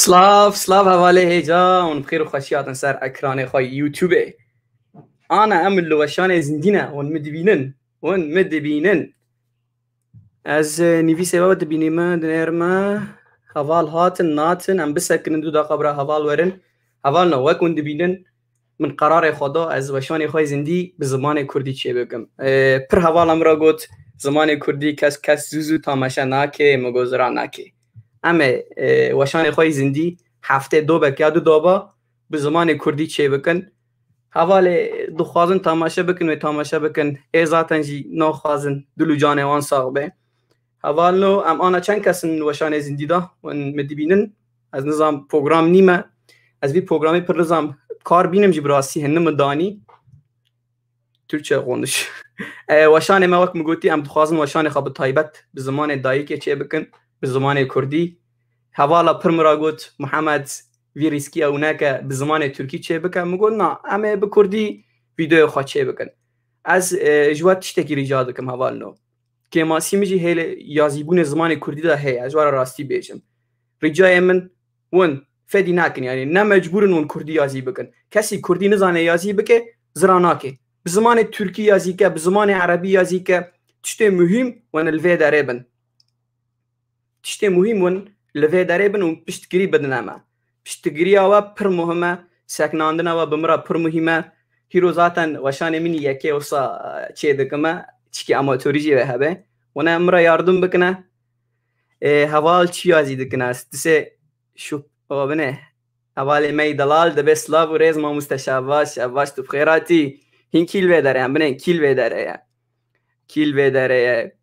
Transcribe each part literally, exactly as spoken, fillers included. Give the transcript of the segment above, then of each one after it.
Slav, slav hevalê hêca, hûn bi xêr û xweşî hatin ser ekranê xwe YouTubeê. Ana em li weşanê zindî ne, hûn min dibînin, hûn min dibînin. Ez, e, nivîsê we dibînîme, dinêrime. Heval hatin, natin, em bisekinin du daqa bira heval werin. Heval no, wek hûn dibînin, min qerarê xwe da, ez weşanê xwe zindî bi zimanê kurdî çêbikim. E, pir hevala min re got, zimanê kurdî kes, kes zû zû tamaşe nake, min got zira nake. Em ê, e, weşanê xwe zindî heftê dobek ya du doba bi zimanê kurdî çêbikin. Hevalê dixwazin tamaşe bikin wê tamaşe bikin. Ê zaten jî naxwazin, dil û canê wan sax be. Hevalno, em ana çend kes in weşanê zindî da, hûn min dibînin. Ez nizam program nîme. Ez vî programê pir nizam kar bînim jî bi rastî hin min danî. Türkçe konuş. E, weşanê me wek min gotî, em dixwazin weşanê xwe bi taybet, bi zimanê dayikê çêbikin, bi zimanê kurdî. Hevala pir min ra got, Muhammed, vî rîskî ew neke, bi zimanê tirkî çêbike. Min got, na, em ê bi kurdî vîdeoyê xwe çêbikin. Ez, e, ji we tiştekî rica dikim, hevalno. Kêmasî min jî hêlê yazîbûnê zimanê kurdî de heye, ez ji we re rastî bêjim. Ricayê min, hûn fedî nakin, yanî ne mecbûr in hûn kurdî yazî bikin. Kesî kurdî nizane yazî bike, zira nake. Bi zimanê tirkî yazî ke, bi zimanê erebî yazî ke, tiştê muhîm hûn li vê derê bin. Tiştê muhîm hûn li vê derê bin û piştgirî bidine me. Piştgiriya we pir muhim e, seknandina we bi min re pir muhîm e. Hîro zaten weşanê min yekê wisa, e, çê dikime, çikî amatorî jî wê hebe. Hûn ê min re yardim bikine. Ê, heval çi yazî dikine? Disê şu, o, bine. Hevalê me yî delal, dibê silav û rêz mamoste Şevvaş, Şevvaş tu bi xêr hatî. Hîn kî li vê derê ye, em binên kî li vê derê ye. Kî li vê derê ye.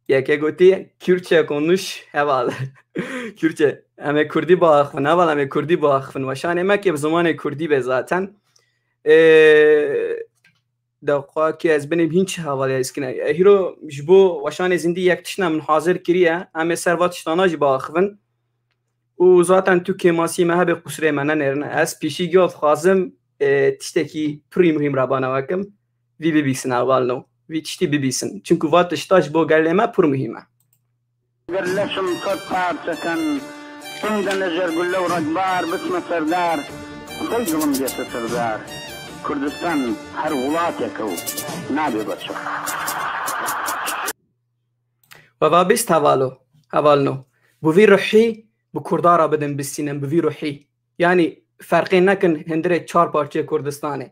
Yeke gotî, Kürtçe konuş, heval. Kürtçe. Em ê kurdî biaxivin, heval, em ê kurdî biaxivin. Weşanê me kê bi zimanê kurdî be zaten. Ê, Dewqakê ez binêm hîn çi hevalê ez kine. E, hîro ji bo weşanê zindî yek tiştine min hazir kiriye. Em ê ser va tiştana jî biaxivin. Û zaten tu kêmasî me hebe qusrê me nenêrine. Ez pêşî giya dixwazim, e, tiştekî pirî muhîm re bana wekim. Vî bibîsin hevalno. Vî tiştî bibîsin. Çimku va tişta ji bo gelê me pir muhîm e. Ger leşim sed parçe ken, tundene jer gulle û rekbar bitme serdar, xwey dilim bête sirdar. Kurdistan her welatek e û nabe beçe. We va bîst hevalo, hevalno. Bi vî ruhî bi Kurda re bidin bistînin, bi vî ruhî. Yanî ferqê nekin hindirê çar parçeyê Kurdistanê.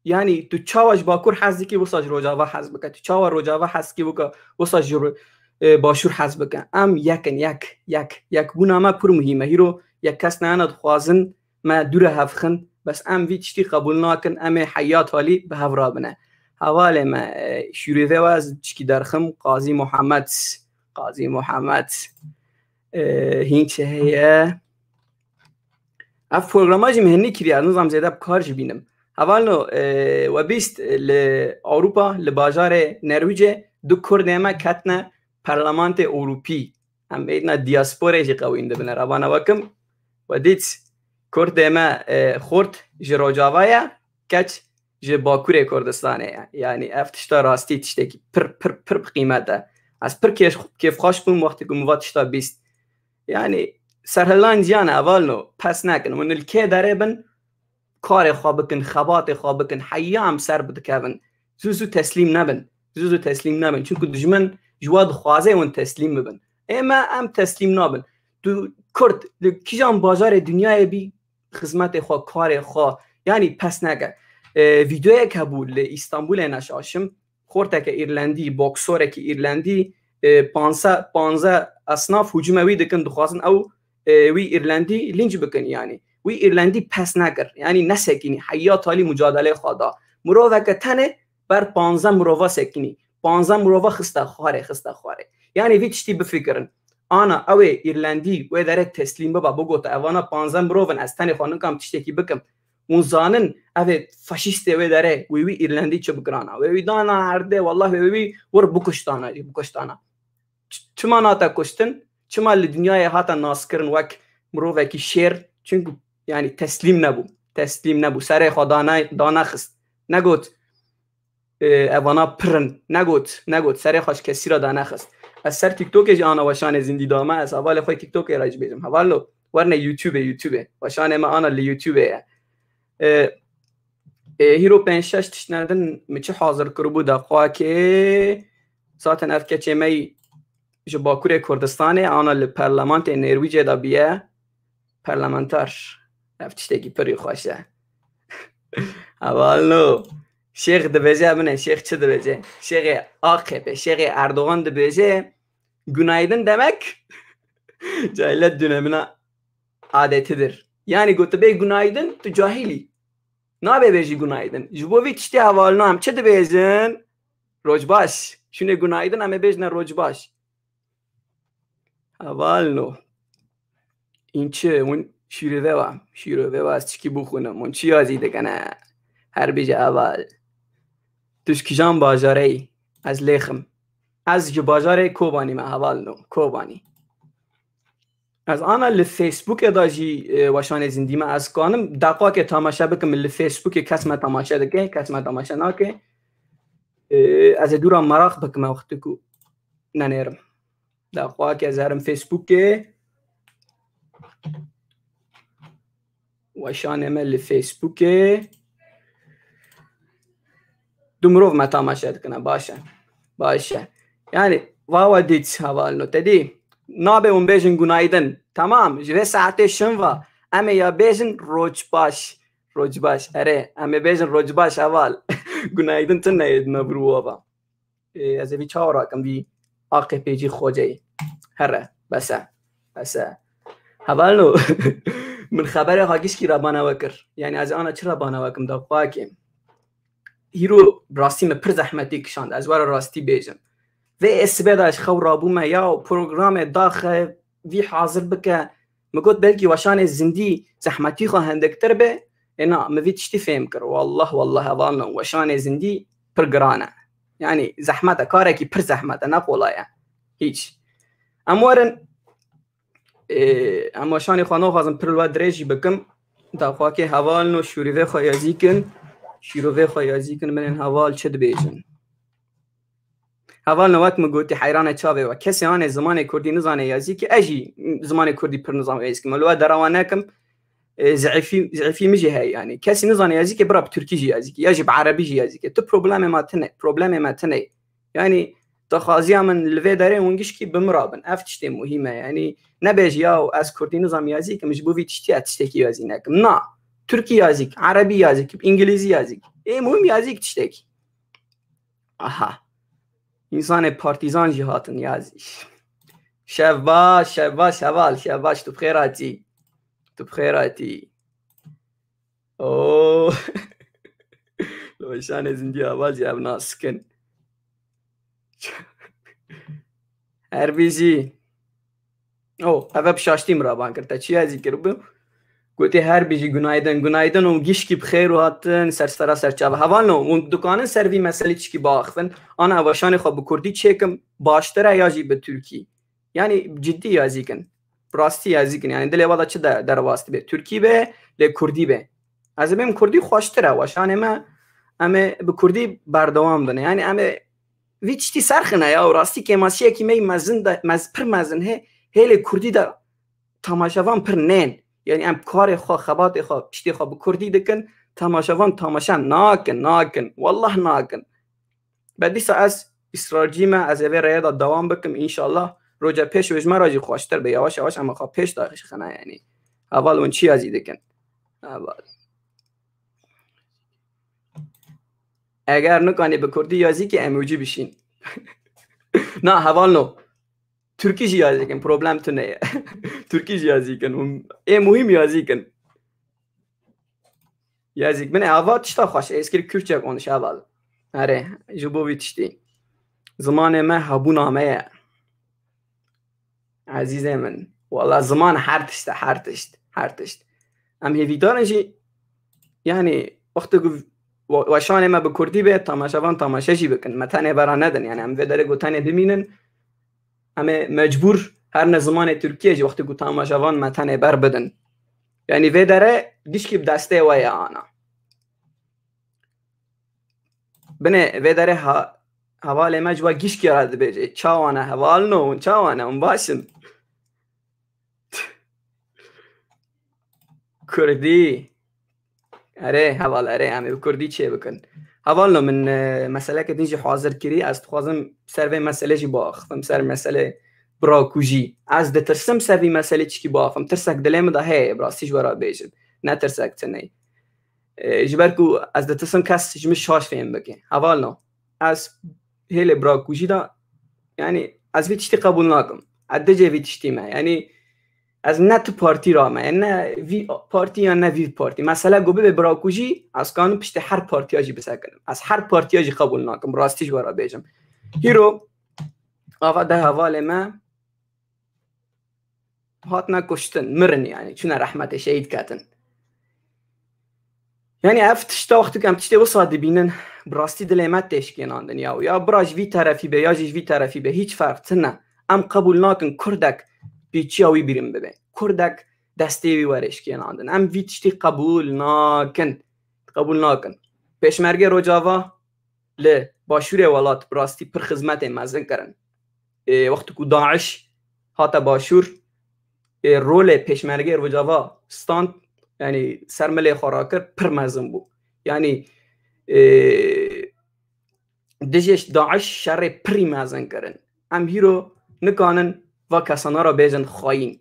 Yanî tu çawa ji Bakur hez dikî, wisa ji Rojava hez bike. Tu çawa Rojava hez dikî, wika, wisa ji Ro-, e, Başûr hez bike. Em yek in, yek, yek. Yekbûna me pir muhîm e. Hîro yek kes neyane dixwazin me dû re hev xin. Bes em vî tiştî qebûl nakin. Em ê heya talî bi hev rabine. Hevalê me, e, şûrê vê we ez çikî derxim. Qazî Muhammed. Qazî Muhammed. E, hîn çi heye? Ev programa jî min hinî kiriye, nizam zêde bi kar jî bînim. Hevalno, e, we bîst li Ewropa, li bajarê Nerwîcê, du Kurdê me ketine Perlemantê Ewropî. Em êdina diasporê jî qewîn dibine. Rebana wekim, we dît Kurdê me, e, xort ji Rojava ye, keç ji Bakurê Kurdistanê ye. Yanî ev tişta rastî tiştekî pir, pir, pir bi qîmet e. Ez pir kêf-, kêfxweş bûm wextê ku min va tişta bîst. Yanî serhilan ciyan e, hevalno, pes nekin. Hûn li kê derê bin, karê xwe bikin, xebatê xwe bikin, heya em ser bidikevin. Zû zû teslîm nebin. Zû zû teslîm nebin. Çimku dijmin ji we dixwaze hûn teslîm bibin. Ê me em teslîm nabin. Tu Kurd li kîjan bajarê dinyayê bî, xizmetê xwe, karê xwe, yanî pes neke. E, vîdeoyek hebû li Îstanbulê neşaşim. Xorteke Îrlendî, boksorekî Îrlendî, e, panze, panze esnaf hûcûme wî dikin, dixwazin ew, e, wî Îrlendî lînc bikin, yanî. Wî Îrlendî pes nekir, yanî nesekînî, heya talî mucadelê xwe da. Miroveke tenê ber panze mirova sekînî. Panze mirova xiste xwarê, xiste xwarê. Yanî vî tiştî bifikirin. Ana, ew ê Îrlendî wê derê teslîm biba, bigota, evana panze mirov in, ez tenê xwe nikam tiştekî bikim. Hûn zanin, ev ê faşîstê wê derê, wê wî Îrlendî çi bikirana? Wê wî dana erdê, wallah wê wî wir bikuştana, bikuştana. Ç-, çima nate kuştin? Çima li dinyayê hate naskirin wek mirovekî şêr? Çimku, yanî, teslîm nebû. Teslîm nebû. Serê xwe dane-, danexist. Negot, e, evana pir in. Negot, negot. Serê xwe ji kesî re danexist. Ez ser TikTokê jî ana weşanê zindî dame. Ez hevalê xwe TikTokê re jî bêjim. Hevalno, Werne YouTube, YouTube. Weşanê me ana li YouTube ye. E, e, hîro pênc şeş tiştine din min çi hazir kiribû daxwakê. Zaten ev keçê me ji Bakurê Kurdistanê ana li parlamentê Nêrwîcê de biye parlamenter. Ev tiştekî pirî xweş e. Hevalno. Şêx dibêje, min ê şêx çi dibêje? Şêxê A K P, şêxê Erdogan dibêje, günaydın demek cahiliyet dönemine adetidir. Yani got bê günaydın, tu cahilî. Nabe bêjî günaydın. Ji bo vî tiştê hevalno em çi dibêjin? Roj baş. Şûnê günaydın em ê bêjine roj baş. Hevalno. Înçi, hûn şîrove wa. Şîrove wa ez çikî bixwînim. Hûn çi yazî dikene? Her bêje heval. Tu ji kîjan bajarê yî? Ez lêxim. Ez ji bajarê Kobanî me hevalno. Kobanî. Ez ana li Facebookê de jî, e, weşanê zindî me ez kanim. Deqakê tamaşe bikim li Facebookê kes me tamaşe dike, kes me tamaşe nake. E, ez ê dûra meraq bikime wextê ku nenêrim. Deqakê ez herim Facebookê. Weşanê me li Facebookê. Du mirov me tamaşe dikine. Baş e. Baş e. Yani, wawa dît hevalno. Te dî, nabe hûn bêjin günaydın. Tamam, ji vê saetê şin va. Em ê ya bêjin roc baş. Roc baş. Erê, em ê bêjin roc baş heval. Günaydın tune yê dina vir wava. Ê, ez ê vî çawa rakim vî A K P cî xoceyî. Here, bes e. Bes e. Hevalno, min xeberê xwe gişkî re bana we kir. Yani ez ana çi re bana we kim da xwakê. Hîro rastî me pir zehmetî kişand. Ez were rastî bêjim. Vê ê sibê de ez xew rabûme ya programê daxe vî hazir bike. Min got belkî weşanê zindî zehmetî xwe hindiktir be. Ê na, min vî tiştî fêm kir. Wallah, wallah hevalno, weşanê zindî pir giran e. Yani zehmet e, karekî pir zehmet e, ne qolay e. Hîç. Em werin, ê, em weşanê xwe naxwazim pir li we dirêj jî bikim. Daxwakê hevalno şûrîvê xwe yazî kin. Şîrovê xwe yazî kin, min ên heval çi dibêjin? Hevalno wek min gotî heyrane çavê we. Kesê anê zimanê kurdî nizane yazî ki, ez jî zimanê kurdî pir nizam yazî kim. Li we derawa nekim, e, zeîfî, zeîfî min jî heye yani. Kesî nizane yazî ki, bira bi tirkî jî yazî ki, ya jî bi erebî jî yazî ki. Tu problemê me tune, problemê me tune. Yani, daxwaziya min li vê derê hûn gişkî bi min re bin. Ev tiştê muhîm e. Yani, nebêjî ya ez kurdî nizam yazî kim, ji bo vî tiştî ez tiştekî yazî nekim. Na. Tirkî yazî kim, erebî yazî kim, îngilîzî yazî kim. Ê muhîm yazî ki tiştekî. Aha. Însanê partîzan jî hatin yazî. Şev baş, şev baş, heval, şev baş, tu bi xêr hatî. Tu bi xêr hatî. Oo. Li weşanê zindî heval jî ev nas kin. Her bijî. O, ev bi şaştî min raban kir. Te çi yazî kiribû? Gotê her bijî günaydın, günaydın û gişkî bi xêr û hatin ser sera ser çava. Hevalno, hûn dikanin ser vî meselî çikî biaxivin? Ana weşanê xwe bi kurdî çêkim, baştir e ya jî bi tirkî? Yani cidî yazî kin. Rastî yazî kin. Yani dilê we de çi de derbas dibe? Tirkî be, lê kurdî be. Ez ê bêm kurdî xweştir e. Weşanê me em ê bi kurdî berdewam bin. Yani em ê vî tiştî serxine ya û rastî kêmasiyekî me yî mezin de, mez-, pir mezin hê, hêlê kurdî de tamaşevan pir nên. Yani em karê xwe, xebatê xwe, tiştê xwe bi kurdî dikin, tamaşevan tamaşe nakin, nakin. Wallah nakin. Be dîsa ez israrcî me, ez ê vê rêya de dewam bikim, înşallah roca pêş wê ji me re jî xweştir be. Yavaş yavaş em ê xwe pêş de xine, yani. Heval hûn çi yazî dikin? Heval. Eger nikanî bi kurdî yazî ki em wicî bişîn. Na, hevalno. Tirkî jî yazî kin, problem tune ye. Tirkî jî yazî kin. Ê muhîm yazî kin. Yazîk, min ava tişta xweş, êskir Kürtçe konuş heval. Erê, ji bo vî tiştî. Zimanê me hebûna me ye. Ezîzê min. Wala ziman her tişt e, her tişt, her tişt. Em hêvîdar in jî, yani, wextê ku we-, weşanê me bi kurdî be, tamaşevan tamaşe jî bikin. Me tenê bera nedin, yani, em vê derê ku tenê bimînin, em ê mecbûr her ne zimanê Tirkiyê jî wextê ku tamaşevan me tenê ber bidin. Yani, vê dere gişkî bi destê we ye ana. Binê vê derê ha-, hevalê me ji we gişkê re dibêje. Çawa ne hevalno hûn, çawa ne hûn baş in? Kurdî. Erê, heval, erê, em ê bi kurdî çê bikin. Hevalno, min, e, meseleke din jî hazir kirî. Ez dixwazim ser vê meselê jî biaxifim, ser meselê birakujî. Ez ditirsim ser vî meselê çikî biaxifim. Tirsek dilê min de heye, bi rastî ji we re bêjim. Ne tirsek tinê. E, ji ber ku ez ditirsim kes ji min şaş fêm bike. Hevalno, ez hêlê birakujî de, yanî ez vî tiştî qebûl nakim. Ez dijê vî tiştî me. Yanî ez ne tu partî ra me, ne vî partî ya ne vî partî. Mesele ku bibe birakujî, ez kanim piştê her partiya jî bisekinim. Ez her partiya jî qebûl nakim, rastî ji we re bêjim. Hîro, ava de hevalê me hatine kuştin, mirin yanî, çûne rehmetê, şehîd ketin. Yanî ev tişta wextî ku em tiştê wisa dibînin, bi rastî dilê me tê şikênandin ya. Ya bira ji vî terefî be, ya jî ji vî terefî be, hîç ferq tine. Em qebûl nakin kurdek pîçiya wî birîn bibe. Kurdek destê wî were şikênandin. Em vî tiştî qebûl nakin. Qebûl nakin. Pêşmergê Rojava li başûrê welat bi rastî pir xizmetê mezin kirin. Ê, wextî ku DAIŞ hate başûr, ê, rolê pêşmergê Rojava stand, yanî ser milê xwe rakir, pir mezin bû. Yanî, ê, dijê DAIŞ şerê pirî mezin kirin. Em hîro nikanin va kesana re bêjin xayîn.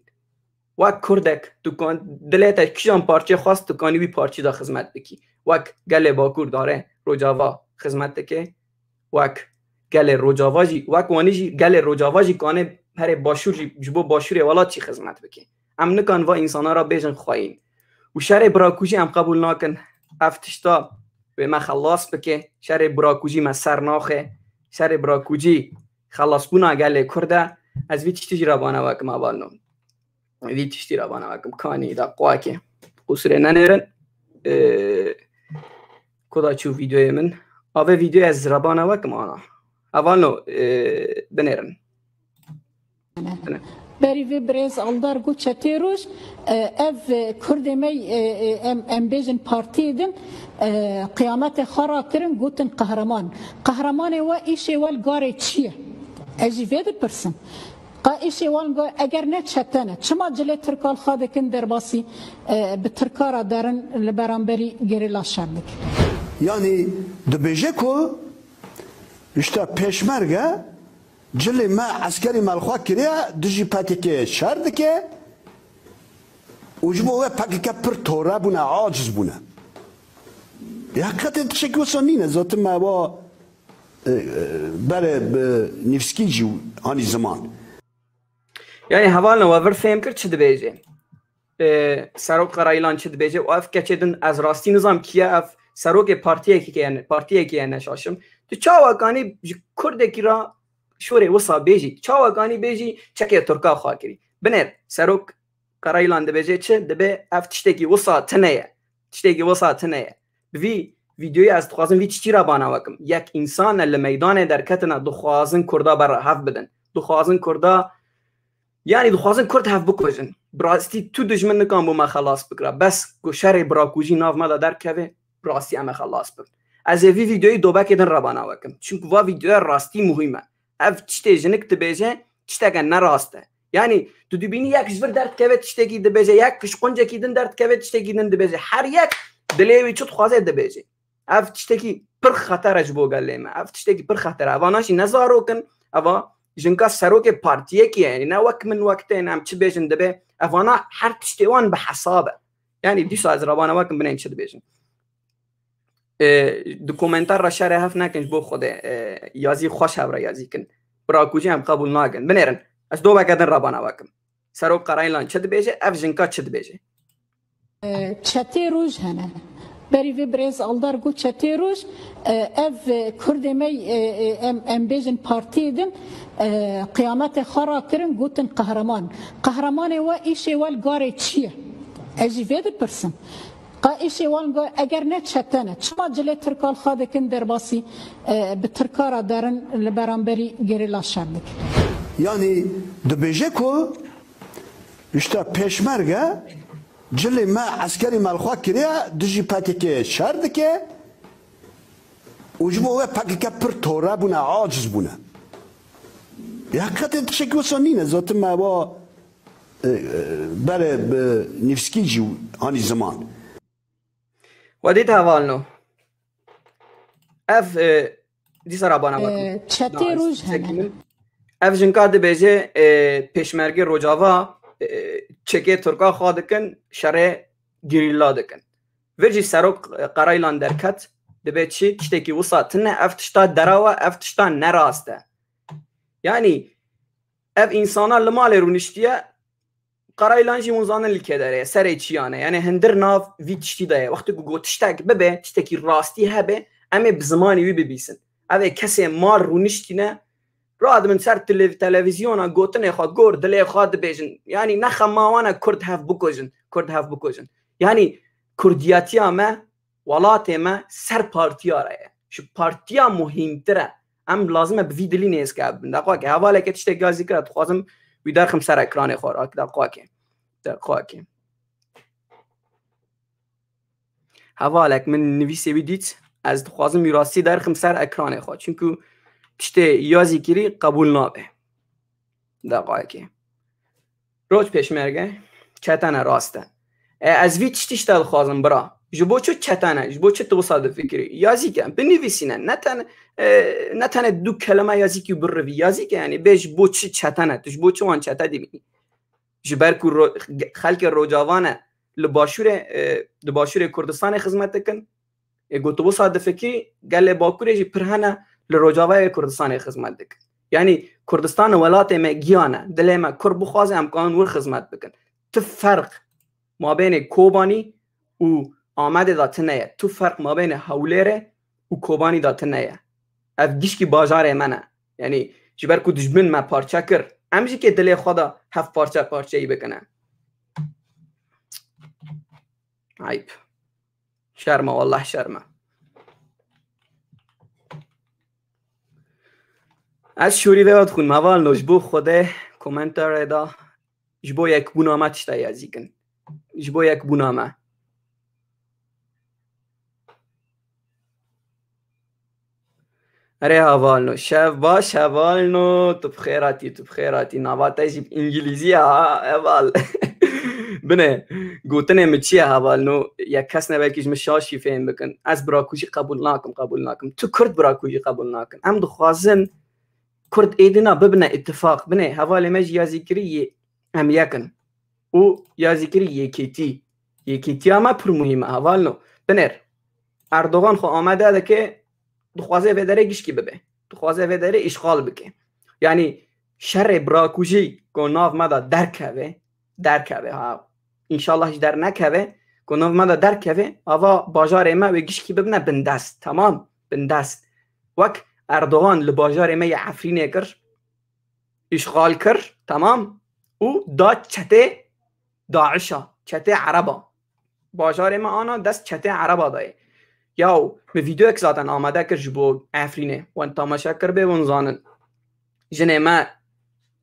Wek kurdek, tu kan, dilê te kîjan parçê xwest, tu kanî wî parçî de xizmet bikî. Wek gelê Bakur dare Rojava xizmet dike, wek gelê Rojava jî, wek wanî jî gelê Rojava jî kanê herê Başûr jî ji bo Başûrê welat jî xizmet bike. Em nikan va însana re bêjin xweyîn. Û şerê birakujî em qebûl nakin. Ev tişta wê me xelas bike. Şerê birakujî me ser naxe. Şerê birakujî xelasbûna gelê Kurd e. Ez vî tiştî jî re bana wekim hevalno. Vî tiştî re bana wekim. Kanî da quwakê. Qusirê nenêrin. Ee, Koda çû vîdeoyê min. Avê vîdeoyê ez re bana wekim ana. Hevalno, ee, binêrin. Berî vê birêz Aldar got çetê roj, e, ev, e, Kurdê me, e, e, em, em bêjin partiyê din, e, qiyametê xwe rakirin, gotin qehreman. Qehremanê we îşê we li garê çi ye? Ez jî vê dipirsim. Ka îşê wan go eger ne çete ne, çima cilê Tirka li xwe dikin derbasî, e, bi Tirka re derin li beramberî gerîla şer dikin? Yanî dibêje ku işte pêşmerge cilê me eskerî me li xwe kiriye, dijî P K K şer dike û ji bo we P K K pir tore bûne, aciz bûne. Lê heqîqetê tiştekî wisa nîne, zaten me wa, e, e, berê bi nivskî jî anî ziman. Yanî hevalno we vir fêm kir çi dibêje? E, Serok Karayilan çi dibêje û ev keçê din ez rastî nizam kî ye, ev serokê partiyekî ye, partiyekî ye neşaşim. Tu çawa kanî ji kurdekî re şorê wisa bêjî? Çawa kanî bêjî çekê Tirka xwe kirî? Binêr, Serok Karayilan dibêje çi? Dibe ev tiştekî wisa tine ye. Tiştekî wisa tine ye. Bi vî vîdeoyê ez dixwazim vî tiştî re bana wekim. Yek însan e li meydanê derketine dixwazin Kurda berhev bidin. Dixwazin Kurda, yanî dixwazin Kurd hev bikujin. Bi rastî tu dijmin nikan bo me xelas bikira. Bes ku şerê birakujî nav me de derkeve, bi rastî em ê xelas bin. Ez ê vî vîdeoyî dobekê din re bana wekim. Çimku va vîdeoya rastî muhîm e. Ev tiştê jinik dibêje, tişteke ne rast e. Yanî tu dibînî yek ji vir derdikeve tiştekî dibêje, yek ji quncekî din derdikeve tiştekî din dibêje. Her yek dilê wî çi dixwaze dibêje. Ev tiştekî pir xeter e ji bo gelê me. Ev tiştekî pir xeter e. Evana jî ne zarok in, eva jinka serokê partiyekî ye. Yanî ne wek min wek te ne em çi bêjin dibe. Evana her tiştê wan bi hesab e. Yanî dîsa ez rebana wekim binên çi dibêjin. E, di komentar re şerê hev nekin ji bo Xwedê. E, yazî xweş hev re yazî kin. Birakujî em qebûl nakin. Binêrin. Ez dobeke din rebana wekim. Serok Karayilan çi dibêje, ev jinka çi dibêje? E, çetê roj hene. Berî vê birêz Aldar got çetê roj, e, ev, e, Kurdê me, e, e, em, em bêjin partiyê din, e, qiyametê xwe rakirin, gotin qehreman. Qehremanê we îşê we li garê çi ye? Ez jî vê dipirsim. Ka îşê wan go eger ne çete ne, çima cilê Tirka li xwe dikin derbasî, e, bi Tirka re derin li beramberî gerîla şer dikin? Yanî dibêje ku işte pêşmerge cilê me eskerî me li xwe kiriye, dijî P K K şer dike û ji bo we P K K pir tore bûne, aciz bûne. Lê heqîqetê tiştekî wisa nîne, zaten me wa, e, e, berê bi nivskî jî Anî ziman. We dît hevalno. Ev, e, dîsa rabana me ku. Ee, çetê roj hene. Ev jinka dibêje, e, pêşmergê Rojava, e, çekê Tirka xwe dikin, şerê gerîla dikin. Vir jî serok, e, Qeraylan derket, dibe çi? Tiştekî wisa tune, ev tişta derawa, ev tişta nerast e. Yanî, ev însana li malê rûniştiye, Qeraylan jî hûn zanin li kê derê ye, serê çiyan e. Yanî hindir nav vî tiştî de ye. Wextê ku got tiştek bibe, tiştekî rastî hebe, em ê bi zimanê wî bibîsin. Ev ê kesê mal rûniştîne, radibin ser tele-, televîzyona gotinê xwe, gor dilê xwe dibêjin. Yanî ne xema wan e Kurd hev bikujin, Kurd hev bikujin. Yanî kurdiyetiya me, welatê me ser partiya re ye. Ji partiya muhîmtir e. Em lazim e bi vî dilî nêzike bibin. Deqwake, hevaleke tiştek ya zîkira dixwazim wî derxim ser ekranê xwe. Rak deqwake. Deqwake. Hevalek min nivîsê wî dît, ez dixwazim wî rastî derxim ser ekranê xwe. Çunku tiştê ya zîkirî qebûl nabe. Deqayekê. Roç pêşmerge, çetene rast e. E, ez vî tiştî ji te dixwazim, bira. Ji bo çi çetene? Ji bo çi tu wisa difikirî? Yazîke, binivîsîne. Ne tene, e, ne tene du kelime yazîkî birivî. Yazîke, yanî bê ji bo çi çetene? Tu ji bo çi wan çete dibînî? Ji ber ku ro-, xelkê Rojava ne li başûrê, e, di başûrê Kurdistanê xizmet dikin. Ê, got, tu wisa difikî, gelê Bakurê jî pir hene li Rojavayê Kurdistanê xizmet dikin. Yanî Kurdistan welatê me giyan e. Dilê me Kurd bixwaze em kanin wir xizmet bikin. Tu ferq mabênê Kobanî û Amedê de tune ye. Tu ferq mabênê Hewlêrê û Kobanî de tune ye. Ev gişkî bajarê me ne. Yanî ji ber ku dijmin me parçe kir, em jî kê dilê xwe de hev parçe parçeyî bikine. Eyb. Şerm e, wallah şerm e. Ez şûrî vê ve dixwînim, hevalno, ji bo Xwedê komentarê de ji bo yekbûna me tişta yazîkin. Ji bo yekbûna me. Erê hevalno, şev baş hevalno, tu bi xêr hatî, tu bi xêr hatî. Nava te jî bi îngilîzî ye ha, heval. Binê, gotinê min çi ye hevalno? Yek kes ne belkî ji min şaş jî fêm bikin. Ez birakujî qebûl nakim, qebûl nakim. Tu Kurd birakujî qebûl nakin. Em dixwazin Kurd êdî na bibine îtifaq. Binê, hevalê me jî ya zîkirî yê em yek in. Û ya zîkirî yekêtî. Yekêtiya me pir muhîm e, hevalno. Binêr, Erdogan xwe amade dike, dixwaze vê derê gişkî bibe. Dixwaze vê derê îşxal bike. Yanî şerê birakujî ku nav me de derkeve, derkeve ha. Înşallah ji der nekeve, ku nav me de derkeve, ava bajarê me wê gişkî bibine bindest. Temam? Bindest. Wek Erdogan li bajarê me yê Efrînê kir, îşxal kir, temam, û da çetê DAIŞ'a, çetê Ereba. Bajarê me ana dest çetê Ereba dayê. Yaw, min vîdeoyek zaten amade kir ji bo Efrînê. Wan tamaşe kiribê, wan zanin. Jinê me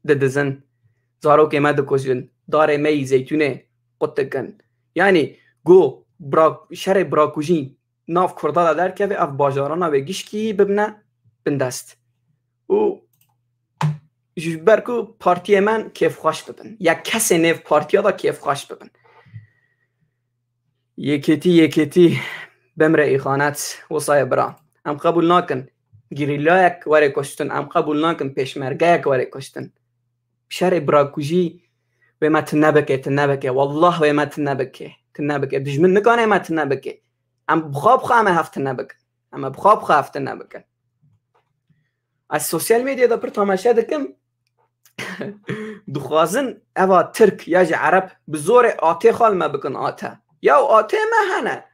didizin, zarokê me dikujin, darê me yî zeytûnê qut dikin. Yanî, go, bira-, şerê birakujî nav Kurda de derkeve, ev bajarana wê gişkî bibine bindest. Û ji ber ku partiyê me kêfxweş bibin. Ya kesê nêv partiya de kêfxweş bibin. Yekêtî, yekêtî, bimre îxanet, wisa ye bira. Em qebûl nakin gerîlayek were kuştin, em qebûl nakin pêşmergeyek were kuştin. Şerê birakujî wê me tune bike, tune bike. Wallah wê me tune bike, tune bike. Dijmin nikane me tune bike. Em bi xwe bi xwe em ê hev tune bikin. Em ê bi xwe bi xwe hev tune bikin. Ez sosyal medyada pir tamaşe dikim. Dixwazin eva Tirk ya jî Ereb bi zorê atê xwe li me bikin ate. Ya atê me hene.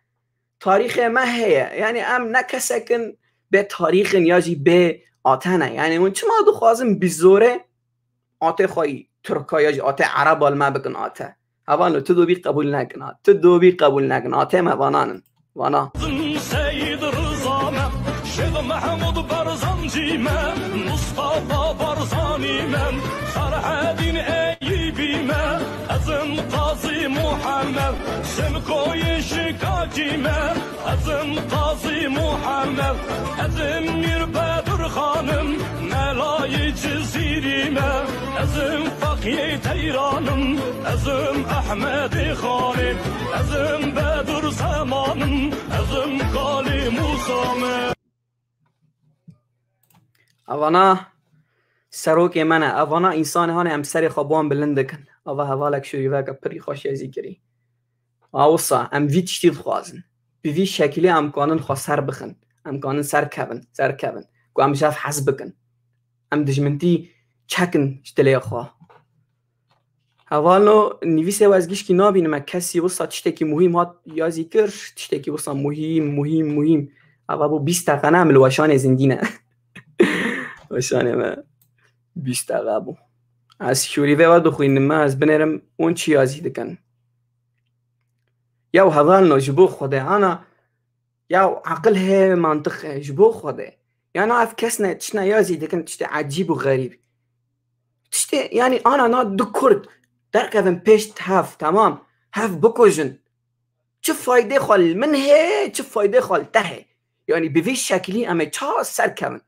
Tarîxê me heye. Yanî em ne kesek in bê tarîx in ya jî bê ate ne. Yanî hûn çima dixwazin bi zorê atê xwe yî Tirka ya jî atê Ereba li me bikin ate? Hevalno, tu dobî qebûl nekin ha. Tu dobî qebûl nekin. Atê me vanan in. Vana. Seyid Riza me, Şêx Mehmûd Berzancî me, Mustafa Barzanî me, Ferhedîn Eyîbî me, ez im Qazî Muhammed, Simkoyê Şikakî me, ez im Qazî Muhammed, ez im Mîr Bedir Xanim, Melayê Cizîrî me, ez im Yê Teyranim, ezim Ehmedê Xanê, ezim Bedur Zemanim, ezim Kalê Musa me. Evana serokê me ne, evana însanê hane em serê xwe bi wan bilind dikin. Eva hevalek şûrîveke pirî xweş yezî kirî. A wisa em vî tiştî dixwazin. Bi vî şekilê em kanin xwe ser bixin. Em kanin ser kevin, ser kevin. Ku em ji hev hez bikin. Em dijmintî çekin ji dilê xwe. Hevalno nivîsê we ez gişkî nabînim, me kesî wisa tiştekî muhîm hat yazî kir, tiştekî wisa muhîm, muhîm, muhîm. Eva bû bîst deqe ne, em li weşanê zindî ne. Weşanê me bîst deqe bû. Ez şûrîvê we dixwînim, me ez binêrim, hûn çi yazî dikin? Yaw hevalno ji bo Xwedê ana, yaw aqil heye, mantiq heye, ji bo Xwedê. Yana ev kes ne, tiştine yazî dikin, tiştê ecîb û xerîb. Tiştê, yanî ana na du kurd derkevin pêşt hev, temam, hev bikujin. Çi faydê xwe li min heye, çi faydê xwe li te heye. Yanî bi vî şekilî em ê çawa serkevin?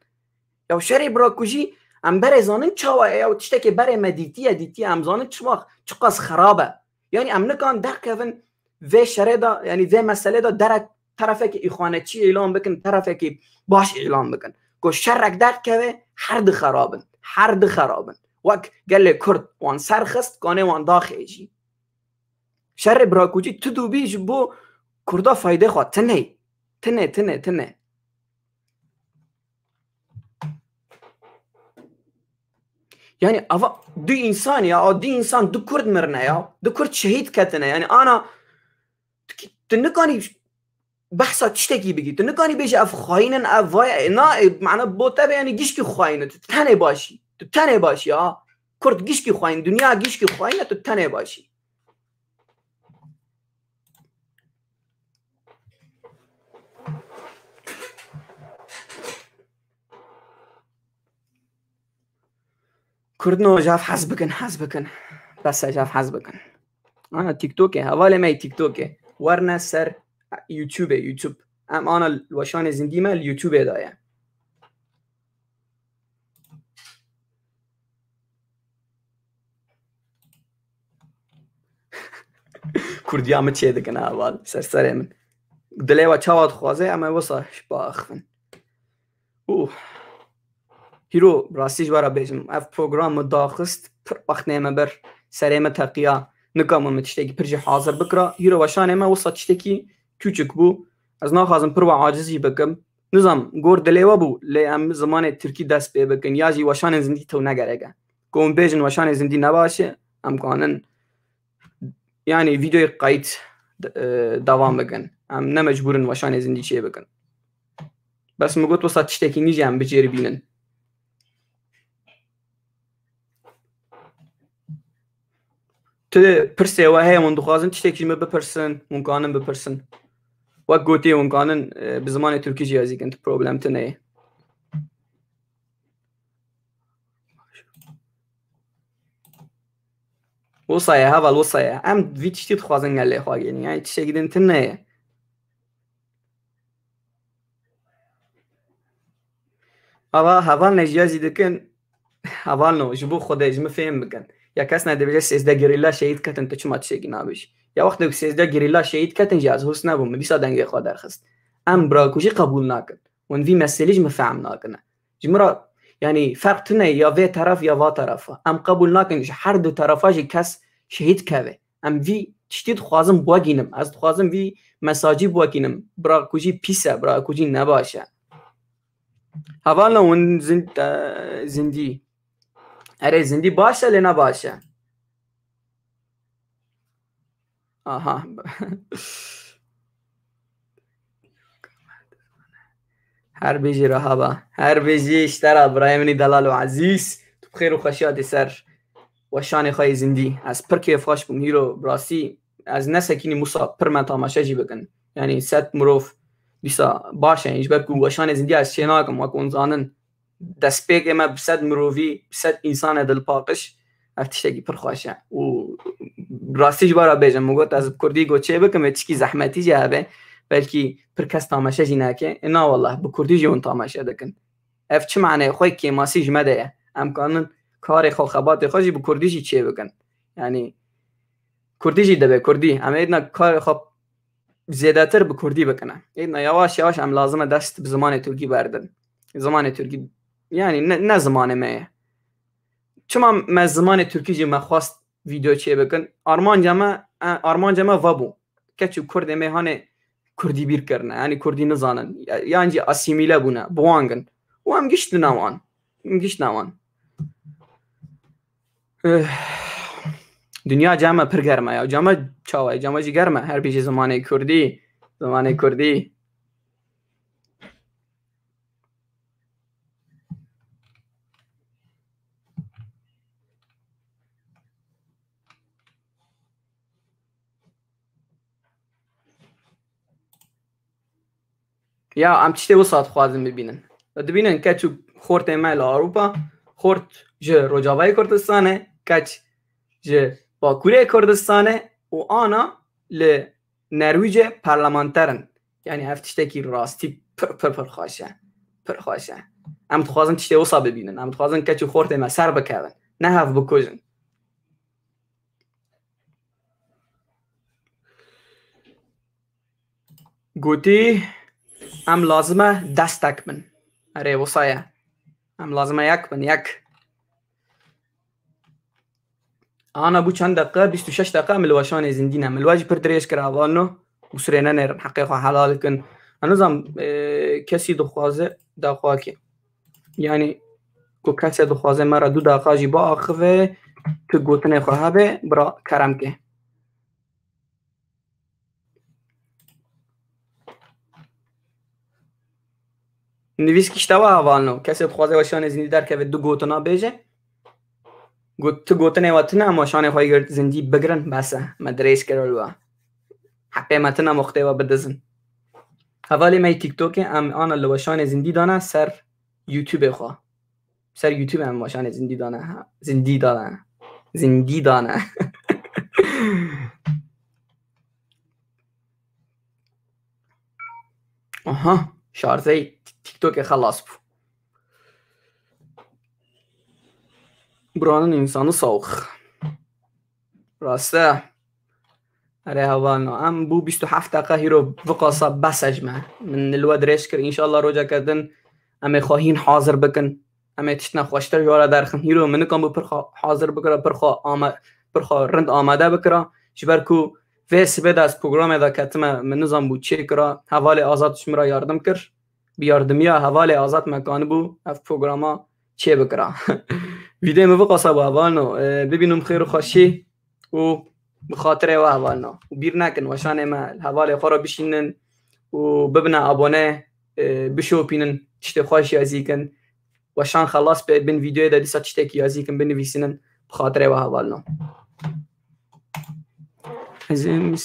Ya şerê birakujî em berê zanin çawa ye, ya tiştekê berê me dîtiye, dîtiye, em zanin çi wext, çiqas xerab e. Yanî em nikan derkevin vê şerê de, yanî vê meselê de derek terefekî îxwanetçî îlan bikin, terefekî baş îlan bikin. Ku şerek derkeve, her dixerabin, her dixerabin. Wek gelê Kurd wan serxist, kanê wan daxê jî. Şerê birakujî tu dûbî ji bo Kurda faydê xwe tine. Tine, tine, tine. Yani ava du insan ya, o du insan, du Kurd mirine ya. Du Kurd şehîd ketine. Yani ana tu, tu nikanî behsa tiştekî bikî. Tu nikanî bêjî ev xayîn in, ev vay, e, na, e, mana bo te be, yani gişkî xayîn e. Tu tenê başî. Tu tenê başî ya. Kurd gişkî xayîn, dinya gişkî xayîn e, tu tenê başî. Kurdno, ji hev hez bikin, hez bikin. Bes e, ji hev hez bikin. Ana TikTokê, hevalê me yê TikTokê. Werne ser YouTubeê, YouTube. Em ana weşanê zindî me li YouTubeê de ye. Kurdiya min çê dikin heval, ser serê min. Dilê we çawa dixwaze, em ê wisa ji ba axivin. Û hîro rastî ji we re bêjim, ev program min daxist, pir wextê me ber serê me teqiya, nikamin min tiştekî pir jî hazir bikira. Hîro weşanê me wisa tiştekî çûçik bû. Ez naxwazim pir we aciz jî bikim. Nizam, gor dilê we bû, lê em zimanê tirkî dest pê bikin, ya jî weşanên zindî tew negerek e. Ku hûn bêjin weşanê zindî ne baş e, em kanin, yani, vîdeoyê qeyt, e, devam bikin. Em ne mecbûr in weşanê zindî çê bikin. Bes min got, wisa tiştekî nî jî em bicêribînin. Tu pirsê we heye, hûn dixwazin tiştekî ji min bipirsin, hûn kanin bipirsin. Wek gotî, hûn kanin, e, bi zimanê tirkî jî yazî kin, tu problem tune ye. Wisa ye, heval, wisa ye. Em vî tiştî dixwazin gelê xwe gênin. Yani tiştekî din tune ye. Ava heval ne jiyazî dikin, heval no, ji bo Xwedê ji min fêm bikin. Ya kes ne dibêje sêzdeh gerîla şehîd ketin, tu çima tiştekî nabêjî? Ya wextê ku sêzdeh gerîla şehîd ketin jî ez hûs nebûm, min dîsa dengê xwe derxist. Em birakujî qebûl nakin. Hûn vî meselî ji min fehm nakine. Ji min re, yanî ferq tune ya vê teref ya va terefa. Em qebûl nakin ji her du terefa jî kes şehîd keve. Em vî tiştî dixwazin biwegînim. Ez dixwazim vî mesajî biwegînim. Birakujî pîs e, birakujî ne baş e. Hevalno, hûn zind-, e, zindî. Erê, zindî baş e, lê ne baş e. Aha. Her bijî Rehaba. Her bijî ji te re birayê min î delal û ezîz. Tu bi xêr û xweşî hatî ser weşanê xwe yê zindî. Ez pir kêfxweş bûm. Hîro bi rastî ez nesekinîm wisa pir me tamaşe jî bikin. Yanî sed mirov dîsa baş e. Ji ber ku weşanê zindî ez çê nakim, wek hûn zanin. Destpêkê me bi sed mirovî, bi sed însanê dilpaqij, ev tiştekî pir xweş e. Û rastî ji we re bêjim, min got ez bi kurdî got çê bikim, ê tişkî zehmetî jî hebe, belkî pir kes tamaşe jî nake. Ê na wallah, bi kurdî jî hûn tamaşe dikin. Ev çi maneyê xwe kêmasî ji me de ye? Em kanin karê xwe, xebatê xwe jî bi kurdî jî çê bikin. Yanî kurdî jî dibe kurdî. Em êdna karê xwe zêdetir bi kurdî bikine. Êdna yavaş yavaş em lazim e dest bi zimanê tirkî berdin. Zimanê tirkî, yanî ne, ne zimanê me ye. Çima me zimanê tirkî jî me xwest vîdeo çê bikin? Armanca me, e, armanca me vebû. Keç û kurdê me hanê kurdî bîr kirine, yanî kurdî nizanin, ya-, yan jî asîmîle bûne, bi wan gin. Û em giştine wan. Em giştine wan. Eh, dinya cama pir germ e ya. Cama çawa ye? Cama jî germ e. Her bêjî zimanê kurdî, zimanê kurdî. Ya, em tiştê wisa dixwazin bibînin. Dibînin keç û xortê me li Ewropa, xort ji Rojavayê Kurdistanê, keç ji Bakurê Kurdistanê û ana li Nerwîcê parlamenter in. Yanî ev tiştekî rastî pir, pir, pir xweş e. Pir xweş e. Em dixwazin tiştê wisa bibînin. Em dixwazin keç û xortê me ser bikevin. Ne hev bikujin. Gotî, em lazim e destek bin. Erê, wisa ye. Em lazim e yek bin, yek. Ana bû çend deqe? Bîst û şeş deqe, em li weşanê zindî ne. Min li we jî pir dirêj kir, hevalno. Qusirê nenêrin, heqê xwe helal kin. Ez nizam, e, kesî dixwaze daxwa ke. Yanî, ku kesê dixwaze me re du daqa jî biaxive, tu gotinê xwe hebe, bira kerem ke. Nivîskî ji te ve hevalno. Kesê dixwaze weşanê zindî derkeve, du gotina bêje. Got, tu gotinê we tune, em weşanê xwe yê zindî bigirin, bes e. Me dirêj kir li we. Heqê me tune, em wextê we bidizin. Hevalê me yê TikTokê, em ana li weşanê zindî dane ser YouTubeê xwe. Ser YouTube em weşanê zindî dane. Ha, zindî dane. Zindî dane. Aha, şarjey TikTokê xelas bû. Buranın insanı soğuk. Rast e. Erê hevalno, em bû bîst û heft deqe, hîro viqasa bes e ji me. Min li we dirêj kir, înşallah rojeke din em ê xwe hîn hazir bikin. Em ê tiştine xweştir ji we re derxin. Hîro min nikan bû pir xwe hazir bikira, pir xwe ama-, pir xwe rind amade bikira. Ji ber ku vê sibê de ez programê de ketime, min nizan bû çê kira. Hevalê Azad ji min re yardim kir. Bi yardimiya hevalê Azad me kanibû ev programa çê bikira. Vîdyoyê min viqasa bû hevalno. E, bibînim xêr û xweşî û bi xatirê we hevalno. Û bîr nekin, weşanê me li hevalê xwe re bişînin û bibine abone, e, bişopînin, tiştê xweş yazî kin. Weşan xelas be, bin vîdyoyê de dîsa tiştekî yazî kin, binivîsînin, bi xatirê we hevalno. Ez ê